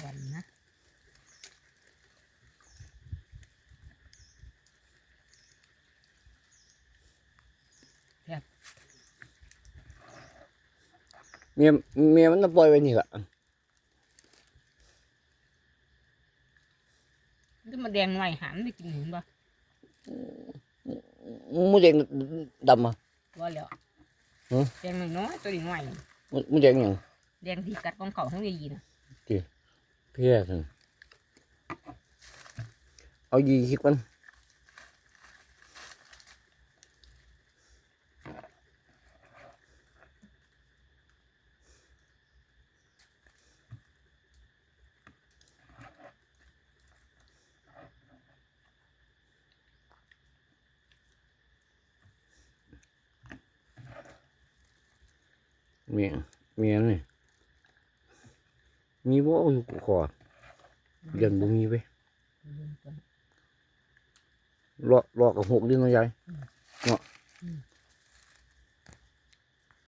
ກ່ອນນະ ແຊບ ເມຍ ເມຍມັນນະປ່ອຍໄວ້ນີ້ລະ ມັນມາແດງໜ້ອຍຫາ ມັນໄດ້ກິນ ເຫັນບໍ່? ໝູແດງດຳ ບໍ່ແລ້ວ ຮະ? ແດງນ້ອຍໆ ໂຕນ້ອຍ ໝູ ໝູແດງຫຍັງ? ແດງທີ່ກັດຂອງເຂົາ ຂອງຍາຍອີນະ ຕິ ເພຍຊັ້ນ ເອົາຢີຄິດມັນ ແມ່ນ ແມ່ນນີ້ ມີບໍ່ຢູ່ກູຂໍ ຢ້ານບໍ່ມີເວີຍ ເລາະ ເລາະກະຫົກເດ້ເນາະຍາຍ ອືມ ເນາະ